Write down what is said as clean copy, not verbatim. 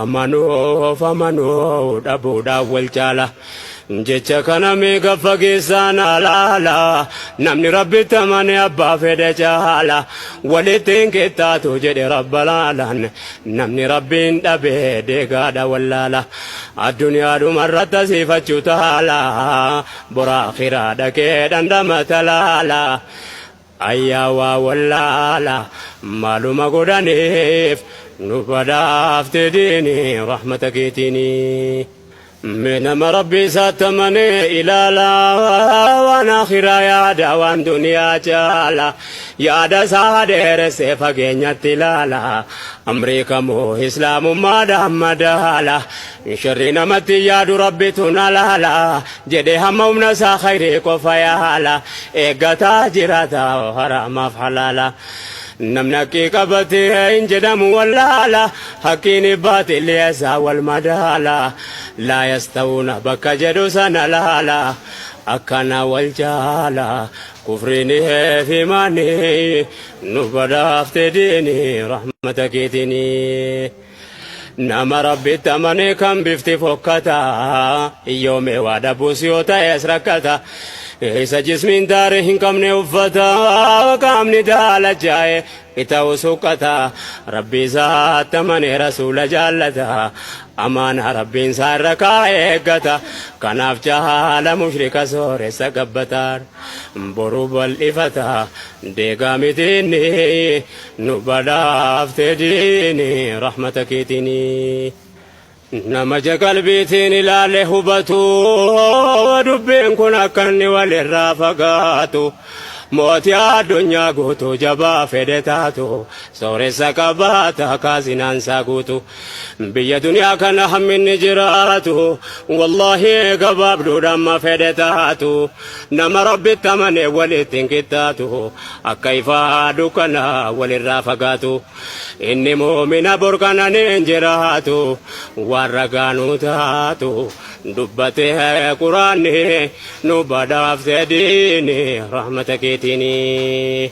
Amanuuf amanuu dhabuudhaan wal caala. Jecha kana mee gad fageessaa naa laala. Namni Rabbitti amane abbaa fedhe caala. Walitti hin qixxaatu jedhe Rabbalaalaan. Namni Rabbiin dhabe deegaadha wallaala. Addunyaadhuma irratti asiifachuu taala. Bor aakhiraa dhaqee dhandhama talaala. Ayyaa waa wallaala maaluma godhaniif nu badhaafte diini rahmata keetiini. Mee nama rabbi isaatti amanee ilaala waan akhiraa yaada waan duniyaa caala yaada isaa dheeressee fageenyatti ilaala amrii kamuu islaamummaadhaan madaala sharrii namatti yaadu rabbitu na laala jedhee hamma humna isaa khayrii qofa yaala eeggataa jiraata haraamaaf halaala namni haqqii qabate hin jedhamu wallaala haqqiin baaxilli isaa wal madaala laa yastawuuna bakka jedhu sana laala akkana wal jaala kufriin fi imaanni nu badhaafte diini rahmata keetiini. Nama Rabbitti amane kan bifti fokkata hiyyoome waa dhabuus yoo ta'es rakkata isa jismiin taare hin qabne uffata qaamni daalachaa'e ita'u suqqata Rabbi isaatti amane rasuula jaallata amaana Rabbiin isaa irra kaa'e eeggata kanaaf caala mushrika sooressa gabbataan boru bal'ifata deegaa mitiinni Nu badhaafte diini rahmata keetiini. Nama ija qalbiitiin ilaale hubatu dubbiin kun akka inni walirraa fagaatu. Mootii addunyaa guutuu jabaa fedhe taatu sooressa qabaata kaasinaansaa guutu. Biyya duniyaa kana hamminni jiraatu wallaahi gabaabduudha amma fedhe taatu nama rabbitti amane walitti hin qixxaatu akka ifaa dukkana walirraa fagaatu inni muumina borkananiin jiraatu waan ragaanuu taatu dubbate quraanni nu badhaafte diini rahmata keetiini.